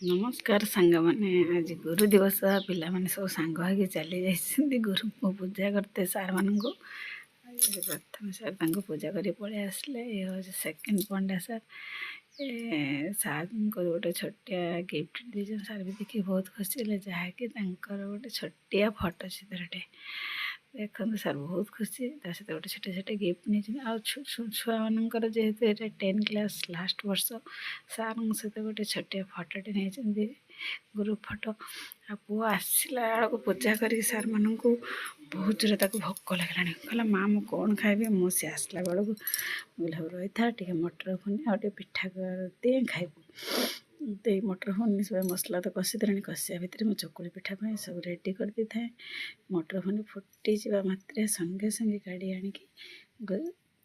ନମସ୍କାର ସାଙ୍ଗମାନେ, ଆଜି ଗୁରୁ ଦିବସ। ପିଲାମାନେ ସବୁ ସାଙ୍ଗ ହେଇକି ଚାଲି ଯାଇଛନ୍ତି ଗୁରୁଙ୍କୁ ପୂଜା କରତେ, ସାର୍ମାନଙ୍କୁ। ପ୍ରଥମେ ସାର୍ ତାଙ୍କୁ ପୂଜା କରି ପଳେଇ ଆସିଲେ। ଇଏ ହେଉଛି ସେକେଣ୍ଡ ପଣ୍ଡା ସାର୍। ଏ ସାର୍ଙ୍କର ଗୋଟେ ଛୋଟିଆ ଗିଫ୍ଟ ଦେଇଛନ୍ତି। ସାର୍ ବି ଦେଖିକି ବହୁତ ଖୁସି ହେଲେ, ଯାହାକି ତାଙ୍କର ଗୋଟେ ଛୋଟିଆ ଫଟୋ ଚିତ୍ରଟେ। ଦେଖନ୍ତୁ, ସାର୍ ବହୁତ ଖୁସି। ତା ସହିତ ଗୋଟେ ଛୋଟ ଛୋଟ ଗିଫ୍ଟ ନେଇଛନ୍ତି। ଆଉ ଛୁଆମାନଙ୍କର ଯେହେତୁ ଏଇଟା 10 କ୍ଲାସ୍ ଲାଷ୍ଟ ବର୍ଷ, ସାର୍ଙ୍କ ସହିତ ଗୋଟେ ଛୋଟିଆ ଫଟୋଟେ ନେଇଛନ୍ତି, ଗ୍ରୁପ୍ ଫଟୋ। ଆଉ ପୁଅ ଆସିଲା ବେଳକୁ ପୂଜା କରିକି ସାର୍ମାନଙ୍କୁ ବହୁତ ଜୋରେ ତାକୁ ଭୋକ ଲାଗିଲାଣି। କହିଲା, "ମା, ମୁଁ କ'ଣ ଖାଇବି?" ମୁଁ ସେ ଆସିଲା ବେଳକୁ ମୁଁ କହିଲି, "ହଉ ରହିଥା, ଟିକେ ମଟର ଘୁଗୁନି ଆଉ ଟିକେ ପିଠା କରିଦିଏ, ଖାଇବୁ।" ତ ଏଇ ମଟର ଘୁଗୁନି ସବୁ ମସଲା ତ କଷିଦେଲାଣି। କଷିବା ଭିତରେ ମୁଁ ଚକୁଳି ପିଠା ପାଇଁ ସବୁ ରେଡ଼ି କରିଦେଇଥାଏ। ମଟର ଘୁଗୁନି ଫୁଟିଯିବା ମାତ୍ରେ ସଙ୍ଗେ ସଙ୍ଗେ କାଢ଼ି ଆଣିକି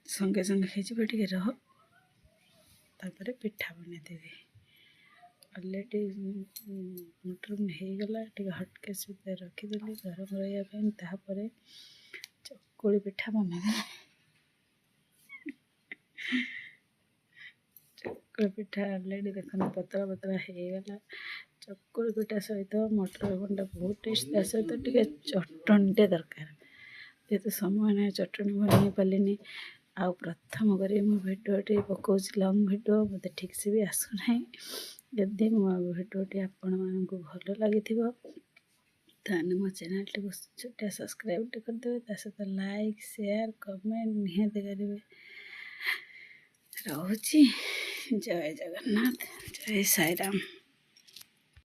ସଙ୍ଗେ ସଙ୍ଗେ ହେଇଯିବ, ଟିକେ ରହ, ତାପରେ ପିଠା ବନେଇଦେବି। ଅଲରେଡ଼ି ମଟର ହେଇଗଲା। ଟିକେ ହଟକେସ୍ ଭିତରେ ରଖିଦେଲି ଗରମ ରହିବା ପାଇଁ। ତାପରେ ଚକୁଳି ପିଠା ବନେଇଦେଲି। ଚକୁଳି ପିଠା ଅଲରେଡ଼ି ଦେଖନ୍ତୁ ପତଳା ପତଳା ହେଇଗଲା। ଚକୁଳି ପିଠା ସହିତ ମଟର ଘୁଗୁନିଟା ବହୁତ ଟେଷ୍ଟ। ତା ସହିତ ଟିକେ ଚଟଣିଟେ ଦରକାର। ଯେହେତୁ ସମୟ ନାହିଁ, ଚଟଣି ବନେଇ ପାରିଲିନି। ଆଉ ପ୍ରଥମ କରି ମୁଁ ଭିଡ଼ିଓଟି ପକାଉଛି, ଲଙ୍ଗ୍ ଭିଡ଼ିଓ, ମୋତେ ଠିକ୍ସେ ବି ଆସୁନାହିଁ। ଯଦି ମୋ ଭିଡ଼ିଓଟି ଆପଣମାନଙ୍କୁ ଭଲ ଲାଗିଥିବ, ତାହେଲେ ମୋ ଚ୍ୟାନେଲ୍ଟିକୁ ଛୋଟିଆ ସବସ୍କ୍ରାଇବ୍ଟେ କରିଦେବେ। ତା ସହିତ ଲାଇକ୍, ସେୟାର, କମେଣ୍ଟ ନିହାତି କରିବେ। ରହୁଛି। ଜୟ ଜଗନ୍ନାଥ, ଜୟ ସାଇରାମ।